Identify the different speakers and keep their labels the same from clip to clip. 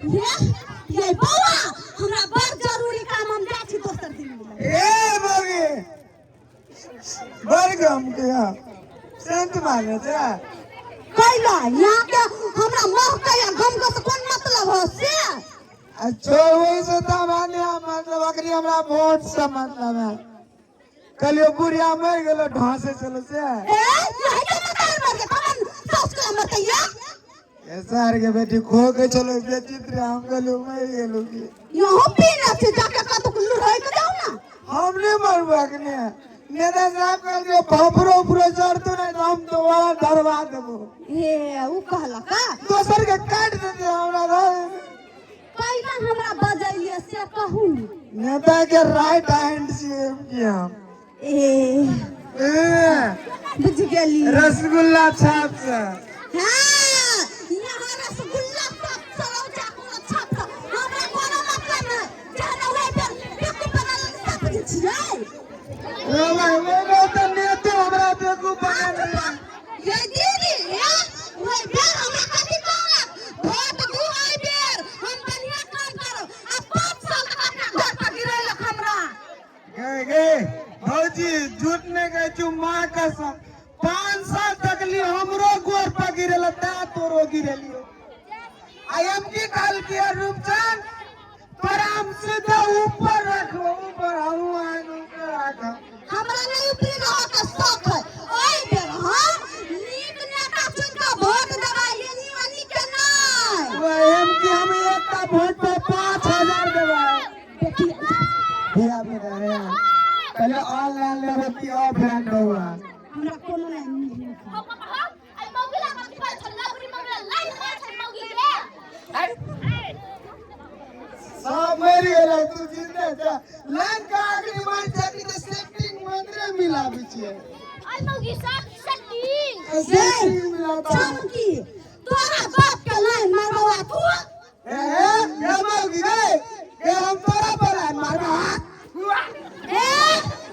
Speaker 1: ये ये बौआ हमरा बड़ जरूरी काम, हम जाइ छी, दोसर दिन मिलब।
Speaker 2: ए मौगी, बड़ गम के यहाँ सेंट मारने छै।
Speaker 1: कैला यहाँ के हमरा महकै आ गम के से कोन मतलब हो से?
Speaker 2: अच्छा, वही से तो हमरा नहीं मतलब, अखनी हमरा वोट से मतलब है। कहलियो बुढ़िया मर गेलो, ढांसे चलो से।
Speaker 1: ए यही के मतार मर के कमन साउस के मरतैया।
Speaker 2: ए सार के बेटी खो के चलो बेचित रे, हम कहलियो मर गेलो की।
Speaker 1: यहो पीने से जाके कतौ लुढ़ै के जाओ ना।
Speaker 2: हम नहीं मरबो अखनी। नेता साहब कहलियो भोपरो उपरो चढ़तो नहीं तो हम दोबारा धरवा देबो।
Speaker 1: हे उ कहलक का?
Speaker 2: दोसर के काट देते हमरा धर।
Speaker 1: कैला हमरा बजैलिए से कहू।
Speaker 2: नेता के राइट हैंड छियै की हम।
Speaker 1: ए
Speaker 2: ए,
Speaker 1: बुझ गेली।
Speaker 2: रसगुल्ला छाप से।
Speaker 1: हाँ, यहाँ रसगुल्ला सब सलौजा कोनो छाप से हमरा कोनो मतलब नहि। जहन ओहि बेर बेवकूफ बनल सब बुझै छियै।
Speaker 2: ओ भाई, ओ तऽ नेतो हमरा बेवकूफ बना देलक।
Speaker 1: ये दीदी, ये ओहि बेर हमरा कथी कहलक? वोट दू एहि बेर, हम बढ़िआँ काम करब। आ 5 साल तक अपना घर पर गिरेलक हमरा।
Speaker 2: गे गे भौजी, झूठ नहीं कहै छु, माँ कसम, 5 साल तक ली हमरो गोर पर गिरेल ता तोरो गिरेलियो। I am की कहल की रूपचंद तोरा हम सीधा ऊपर रखो, ऊपर हम ऊपर राखब।
Speaker 1: हमरा नहि ऊपरी रहऽ के शौक है। ओहि बेर हम नीक नेता चुनि कऽ वोट देबै, एनी ओनी के नहि।
Speaker 2: एम की हम एकटा वोट पर 5000 देबै।
Speaker 1: देखिए।
Speaker 2: धिया पुता रे, पहले ऑनलाइन लेबै कि ऑफलाइन बौआ?
Speaker 1: हमरा कोनो नहि मिली।
Speaker 2: सब मरि गेलै, तू जिंदे छ। लाइन का आखिरी मार चाकरी के सेटिंग मंत्रे मिलाबै छियै। सेटिंग मिलाता।
Speaker 1: चमकी तोरा बाप के लाइन मारबा तू।
Speaker 2: ए ए गे मौगी गे, गे हम तोरा पर लाइन मारबा।
Speaker 1: ए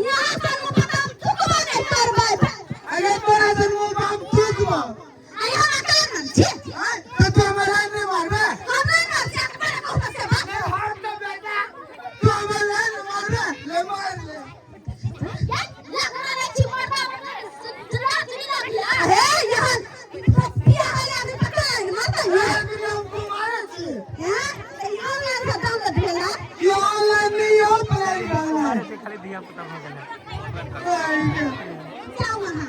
Speaker 1: यहाँ से मुँह पर हम थुकबो नहि करबै।
Speaker 2: अरे तोरा से मुंह पर हम थूकबो।
Speaker 1: आ यहाँ अकेले न छी।
Speaker 2: आय, तो तू हमर लाइन नहीं मारबे?
Speaker 1: हम नहि मारबै, अपने कहू से बात।
Speaker 2: ए हट तो बेटा, तू हमर लाइन मारबे? ले मार ले।
Speaker 1: अरे यहाँ बियाह वाले आदमी पता नहीं मारता है।
Speaker 2: अरे हम मारे छी।
Speaker 1: हैं? तो यहाँ लाइन का डाउनलोड भेला।
Speaker 2: ई ऑनलाइन नहीं, ऑफलाइन डाउनलोड।
Speaker 3: खाली धिया पुता भऽ गेलै।
Speaker 1: जाओ वहाँ।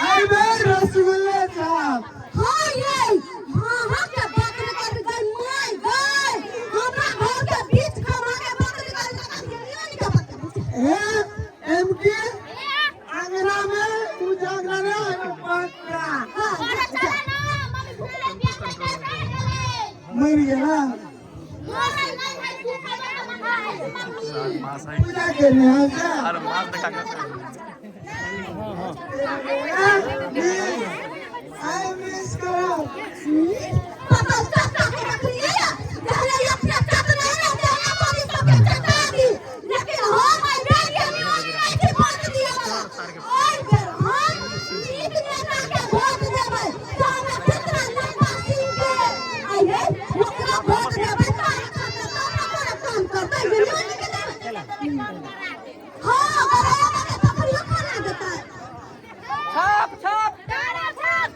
Speaker 2: अरे बे रसगुल्ला छाप।
Speaker 1: हाँ ये हाँ हाँ के बात में कर गई my गई हमरा घर के बीच खमा के बात निकाल के नहीं के बात कर।
Speaker 2: ए एम के आंगना में तू जागना रे पक्का।
Speaker 1: हाँ जा, जा।
Speaker 2: मर गेला। पूजा करने हाँ जा।
Speaker 3: आर मास देखा के।
Speaker 2: I miss करो।
Speaker 1: पापा चाचा के रखलिए या पहले अपना चाचा नहीं रहते हैं पानी सबके चटा दी, लेकिन हम आई बेर के निवानी नहीं थी वोट दिया वाला। ओइ बेर हम नीक नेता के वोट देबै तो हमरा कितना लंबा सिंह के आई हे ओकरा वोट देबै तो हमरा कोनो काम करतै निवानी के देबै। हाँ बड़ाया के बकरियो खाना देतै।
Speaker 2: छाप छाप छाप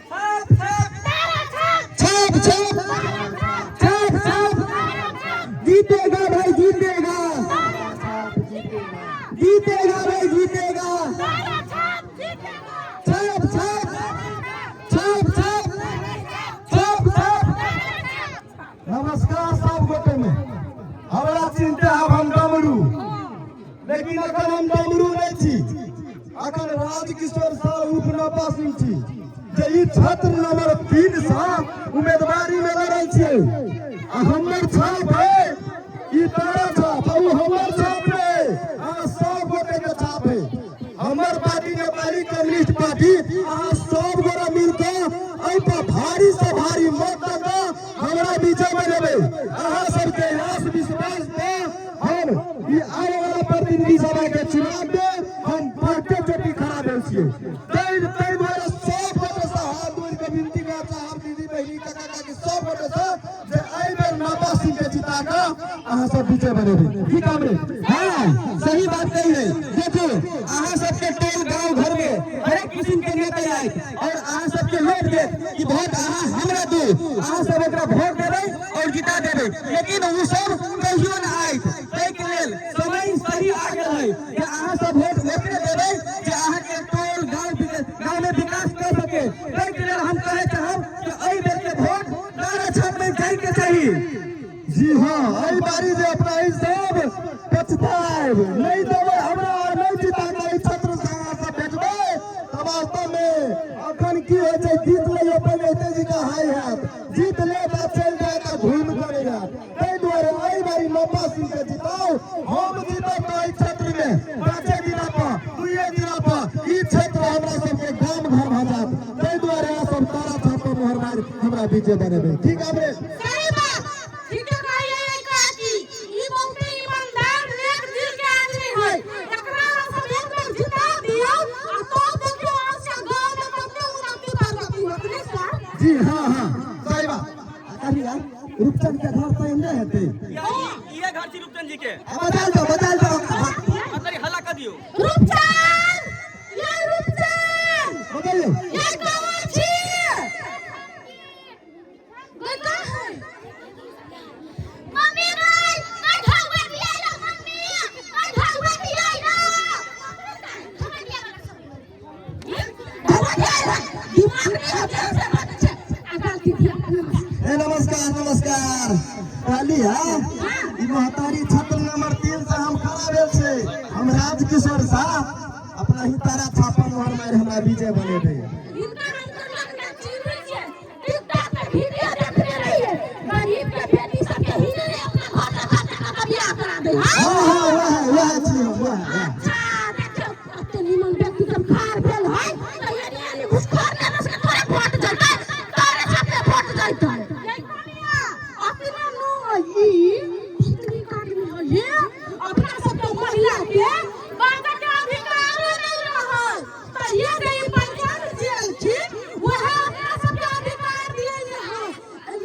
Speaker 2: छाप छाप, जीतेगा भाई जीतेगा, जीतेगा भाई जीतेगा। छाप छाप छाप छाप छाप छाप। नमस्कार सब गोटे में। हमरा चिंता है हम डमरू, लेकिन अखन हम डमरू नहीं छी, अखन राजकिशोर साह उप नपा सिंह छी जे ई क्षेत्र नंबर 3 सँ उम्मीदवारी में लड़ल छियै। आ हमर छाप है ई तारा छाप, आ उ हमर छाप नहीं, अहाँ सब गोटे के छाप है। हमर पार्टी नेपाली कम्युनिस्ट पार्टी, अहाँ सब गोरा मिलके एहि पर भारी से भारी मत दऽ कऽ हमरा विजय बनेबै। अहाँ सबके आस विश्वास पर हम ई आबे वाला प्रतिनिधि सभा के चुनाव में हम बड़के चोटी खड़ा भेल छियै। ताहि दुआरे सब गोटे सँ हाथ जोड़ि कऽ विनती करऽ चाहब, दीदी बहिनी काका काकी सब गोटे सँ जे एहि बेर जिता कऽ अहाँ सब विजय बनेबै। की काम रे?
Speaker 4: हाँ, सही बात कही है। देखो, अहाँ सबके टोल गांव घर में हरेक किस्म के नेता आयत और अहाँ सबके लोभ देत कि वोट अहाँ हमरा दू, अहाँ सब ओकरा वोट देबै और जिता देबै, लेकिन ओ सब कहियो न आयत। ताहि के लेल समय सही आ गेल है कि अहाँ सब वोट ओकरे देबै जे अहाँ के टोल गांव गांव में विकास कर सके। ताहि के लेल हम कहे चाहब कि एहि बेर के वोट तारा छाप में जाय के चाही।
Speaker 2: जी हाँ, एहि बारी जे अपना ई सब पछताएब नहीं देबै हमरा और नहीं जिता के एहि क्षेत्र से अहाँ सब भेजबै तऽ वास्तव में अखन की होइ छै, जीत लैयो पहिने हेतै जी का हाय हैत, जीत ले तऽ चलि जायत आ घुमि कऽ नहि जायत। ताहि दुआरे एहि बारी नब्बा सिंह के जिताउ। हम जीतब तऽ एहि क्षेत्र में 5 दिना पर 2 दिना पर ई क्षेत्र हमरा सबके गाम घर भऽ जायत। ताहि दुआरे अहाँ सब तारा छाप पर मोहर मारि हमरा विजय बनेबै। ठीक है रे?
Speaker 1: सही बात, ठीक कहिए काकी, ई बहुते ईमानदार नेक दिल के आदमी है। एकरा सब एक बेर जिता दियौ आ तो देखियौ आज से गांव में कते उन्नति प्रगति होत ने सर।
Speaker 2: जी हाँ हाँ, सही बात।
Speaker 4: अरे यार, रूपचंद के घर तो एने हेतै।
Speaker 3: इहे घर छी रूपचंद जी के।
Speaker 4: बता दो, बता दो।
Speaker 3: अंदर हल्ला कर दियो।
Speaker 1: रूपचंद, ये रूपचंद।
Speaker 4: बताइए।
Speaker 1: ये कौन छी? गता है। मम्मी गई, मैं ढाउआ दिया लो मम्मी, मैं ढाउआ दिया लो। ढाउआ दिया लो। दिमाग नहीं होते से बात छै। अकाल की दिया।
Speaker 4: ए नमस्कार नमस्कार। कहली है, ई महतारी छात्र नंबर 3 से हम खड़ा भेल छै। हम राजकिशोर साह अपना ही तारा छापा मोहर मारि हमरा विजय बनेबै।
Speaker 1: इनका हम तो लगता चिन्है छियै। टिकटॉक पे वीडियो देखने रहिए। गरीब के बेटी सबके हिले रे अपना घर लगा के बियाह करा दे।
Speaker 4: हाँ हाँ, वह है, वह छी हम, वह है, वह।
Speaker 1: अच्छा, देखियौ, एते निमन व्यक्ति जब खार भेल है, तऽ एनी एनी घुसखोर नेता सबके तोरे वोट जैतै, तोरे सबके वोट जैतै। ये कनिया, अपना नो ई बहुत नीक आदमी है ये। अपना सबके महिला के बाजऽ के अधिकारो नहि रहै। तऽ ये जे ई पंचायत जे एलखिन, वएह अपना सबके अधिकार दिएले है। ई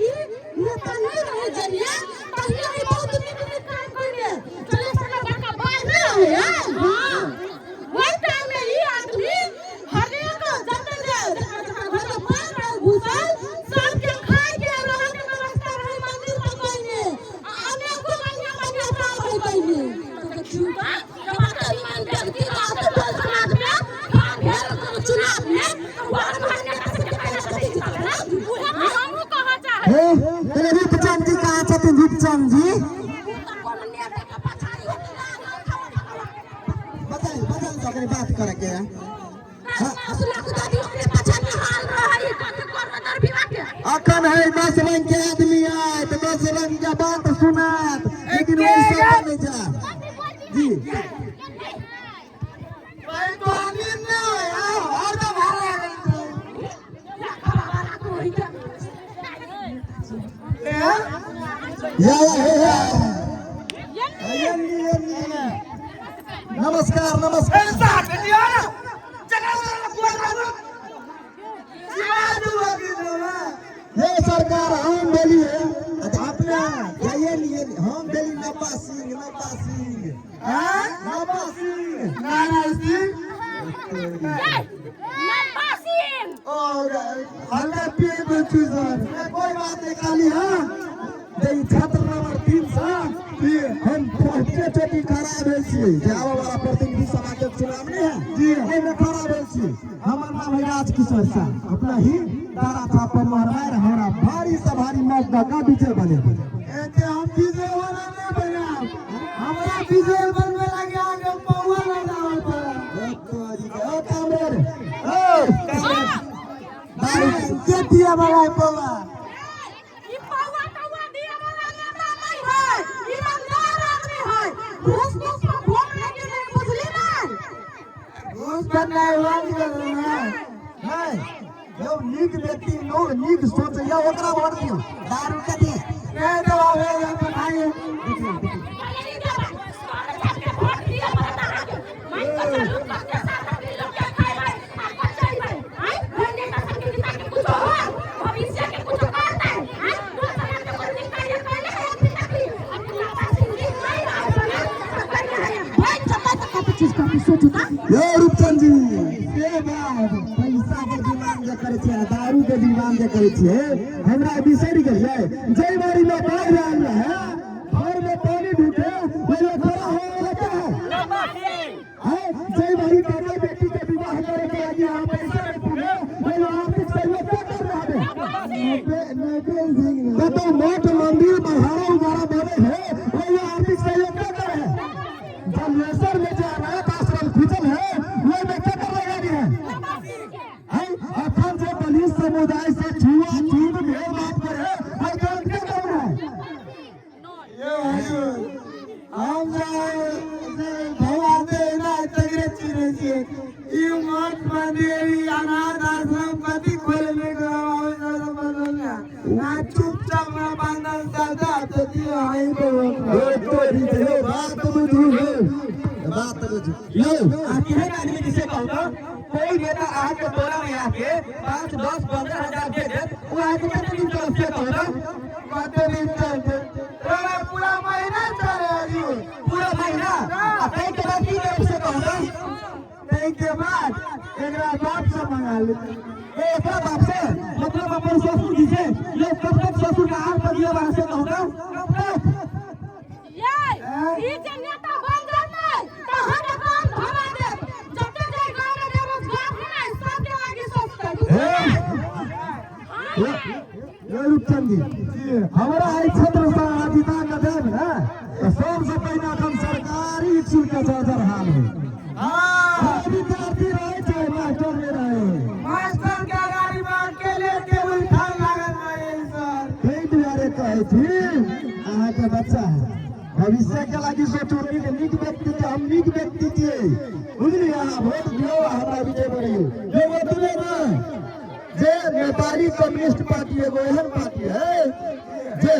Speaker 1: नेता नहि रहै जहिया, तहिया ई बहुत नीक नीक काम कयने। चले सबके बड़का बाढ़ नहि रहै है? हाँ। ओहि टाइम में ई आदमी हरेक जते जे जकर जकर घर में पानि रहै घुसल, सबके खाय के रहै के व्यवस्था रहै मंदिर पर कयने। आ अनेको बढ़िआँ बढ़िआँ काम रहै कयने। तऽ देखियौ तऽ, जब एते ईमान व्यक्ति रहतै टोल समाज में, ठाढ़ भेल कोनो चुनाव में, तऽ वार्ड में नेता सबके पहिले कथी जीतल है? उहे हमहूँ कहऽ चाहै।
Speaker 4: हे, पहिले रूपचंद जी कहाँ छथिन? रूपचंद जी? बताइए, बताइए, तो अगर बात करे के है। अखन है 10 रंग के आदमी आयत, 10 रंग के बात सुनात, लेकिन ओहि सब नहीं जा। जी। या, या, हे, हे। नमस्कार नमस्कार। हे सरकार, हम बोली है, अच्छा अपना जाइए लिए, हम बोली नब्बा सिंह, नब्बा सिंह। हाँ? नब्बा सिंह।
Speaker 2: नारायण सिंह।
Speaker 1: नब्बा सिंह।
Speaker 2: और हल्का पिए बच्चू सर।
Speaker 4: कोई बात नहीं काली, हाँ? जे ई छात्र नंबर 3 से हम पहुँचे चोटी खड़ा भेल छी। जे आबऽ वाला प्रतिनिधि सभा के चुनाव नहीं है
Speaker 2: जी।
Speaker 4: ओहिमे खड़ा भेल छी। हमर नाम है राजकिशोर साह। अपना ही तारा छाप पर मोहर मारि हमरा भारी से भारी मत दऽ कऽ विजय बनेबै।
Speaker 2: एते हम विजय वाला नहीं बनाब, हमरा विजय बनबे लागे आगे पौआ लगाबऽ पड़त।
Speaker 4: ओ कामरेड, ओ कामरेड,
Speaker 2: के दिया वाला है पौआ?
Speaker 1: ई पौआ तौआ दिया वाला नेता नहीं है, ईमानदार आदमी है। घूस घूस पर वोट लेके नहीं, बुझली नहीं?
Speaker 2: घूस पर नहीं वाली ना।
Speaker 4: नहीं, जब नीक व्यक्ति लोग नीक सोचैया ओकरा वोट दियौ। दारू के दी।
Speaker 2: नहीं दबावे बनाइए।
Speaker 1: भविष्य के कुछ करतै, आँय? दोसर के कोइ नीक कार्य कैले है अभी तक? सोचू तऽ।
Speaker 2: यो रूपचंद जी से बात पैसा के डिमांड जे करै छियै, दारू के डिमांड जे करै छियै, हमरा बिसरि गेलियै। जय बारी में बाढ़ि आयल रहे, घर में पानी ढुके, ओहिमे खड़ा होय वाला के है? हैं? जय बारी बेटा बेटी के विवाह करे के लागी अहाँ पैसा नहीं पूरे, ओहिमे आर्थिक सहयोग के कर रहा है? कतौ मठ मंदिर बढ़ारा उगारा बने है, ओहिमे आर्थिक सहयोग के करे है? जलेसर में जो अनाथ आश्रम खुजल है, ओहिमे के कर रहा है? हैं? अखन जे दलित समुदाय से छुआ छूत भेदभाव करे, ओहि काम के कर रहा है?
Speaker 5: हम भगवान तगड़े चिन्है छियै। ई मठ मंदिर, ई अनाथ आश्रम कथी खोलने के चुपचाप हमरा बांधल सादा तो दियो अहीं को।
Speaker 2: यो तोरी के यो बात बुझू, यो बात बुझू यो।
Speaker 4: अहाँ केहन आदमी जिसे कहू तऽ कोई नेता अहाँके टोला में आके 5, 10, 15 हजार दे देत, ओ अहाँके कते दिन चलत से कहू तऽ?
Speaker 5: कते दिन चलते? तोरा पूरा महीना चले हजूर।
Speaker 4: पूरा महीना। आ ताहि के बाद की करब से कहू तऽ?
Speaker 5: ताहि के बाद एकरा बाप से मंगा लेते।
Speaker 4: ए, एकरा बाप से मतलब अपन ससुर जी से? ये कब तक ससुर का आग पर दिया वहां से कहू तऽ, कब तक?
Speaker 1: ये ई जे नेता बन जात नै तऽ अहाँके काम धरा देब। जते जे गाँव में बेरोजगार है ने, सबके लागी सोचतै।
Speaker 2: यो रूपचंद जी, हमरा एहि क्षेत्र से अहाँ जिता के देब ने तऽ सबसे पहिने अखन सरकारी स्कूल के जर्जर हाल है।
Speaker 5: हाँ।
Speaker 2: विद्यार्थी रहे छै, मास्टर नहीं रहे।
Speaker 5: मास्टर के गाड़ी में अकेले टेबुल खान लागल रहे सर।
Speaker 2: ताहि दुआरे कहै छी, अहाँके बच्चा है, भविष्य के लागी सोचू। नीक नीक व्यक्ति के, हम नीक व्यक्ति छियै, बुझलियै? अहाँ वोट दियौ आ हमरा विजय बनैयौ। एगो एतबे नहि, जे नेपाली कम्युनिस्ट पार्टी एगो एहन पार्टी है जे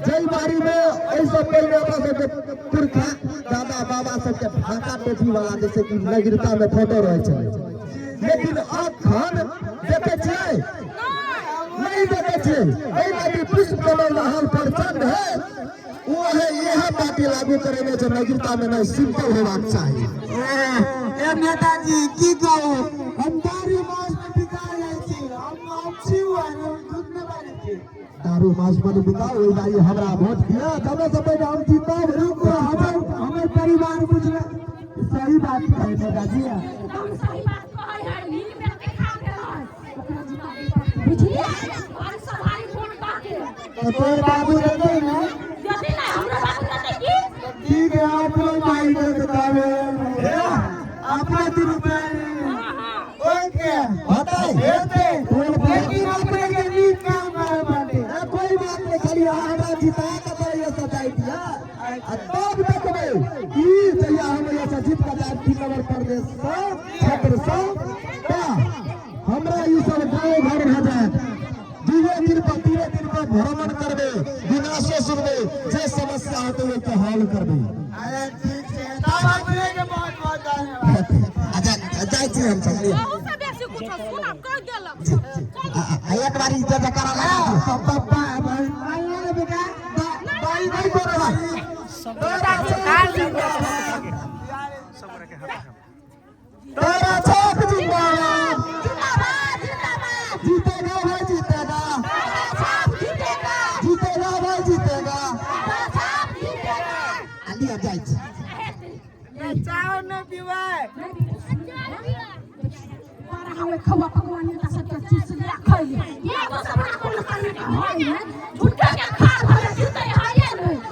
Speaker 2: जय बारी में एहिसँ पहिने अपना सबके पुरखा दादा बाबा सबके ढाका टोपी वाला जैसे कि नागरिकता में फोटो रहै छलै, लेकिन अखन देखै छियै? नहीं देखै छियै। एहि लागी पुष्प कमल दाहाल प्रचंड है, ओ है इएह पार्टी लागू करेने छै, नागरिकता में नहीं, सिंपल होबाक चाही।
Speaker 5: ए नेताजी, की कहू, हम दारू मांस में बिका जाइ छी। हम छी, हम झूठ नहि बाजै छी।
Speaker 2: दारू मांस पर बिकाउ, ओहि बारी हमरा वोट दिअ, तबे से पहिने हम जीतब।
Speaker 5: रुको, हमर हमर परिवार बुझल सही बात कहै नेताजी।
Speaker 1: एकदम सही बात कहै है। नीक व्यक्ति खा गेल है, ओकरा जिताबै पड़तै, बुझलियै? भारी सवारी वोट दऽ के।
Speaker 5: तऽ तोर बाबू देतै ने?
Speaker 1: यदि नहि, हमरा बाबू देतै की?
Speaker 5: ठीक है, अपनो माई के बतावे अपना 2 रुपया। ओके।
Speaker 2: होतै।
Speaker 5: हेतै, लेकिन अपने के नीक काम करे बाटे।
Speaker 2: ए, कोई बात नहीं, खाली अहाँ हमरा जिता के पड़ैया सजाइ दिअ आ तब देखबै ई जहिया हम एहिसँ जीत के जायब 3 नंबर प्रदेश से, क्षेत्र से, तऽ हमरा ई सब गाँव घर भऽ जायत। दूए दिन पर, 3 दिन पर भ्रमण करबै, गुनासो सुनबै, जे समस्या होतै ओहिके हल करबै।
Speaker 5: अरे ठीक छै, तब अपने के बहुत बहुत धन्यवाद।
Speaker 2: अच्छा, जाइ छी हम सब।
Speaker 1: बहुत से बेसी कुछो सुनब कह देलक।
Speaker 2: आ एक बारी जय जयकारा लगा दियौ।
Speaker 5: पप्पा भाई बेटा
Speaker 2: भाई नहीं बोलो भाई। तारा छाप जिंदाबाद!
Speaker 1: जिंदाबाद, जिंदाबाद!
Speaker 2: जीतेगा भाई, जीतेगा।
Speaker 1: तारा छाप जीतेगा।
Speaker 2: जीतेगा भाई, जीतेगा।
Speaker 1: तारा छाप जीतेगा।
Speaker 2: लिया जाइ छी।
Speaker 5: चाय नहि पीबै?
Speaker 1: बड़ा हवे खवा पकवान नेता सबके चूस ले खैले, एगो सब राखल करने के होय ने झूठ।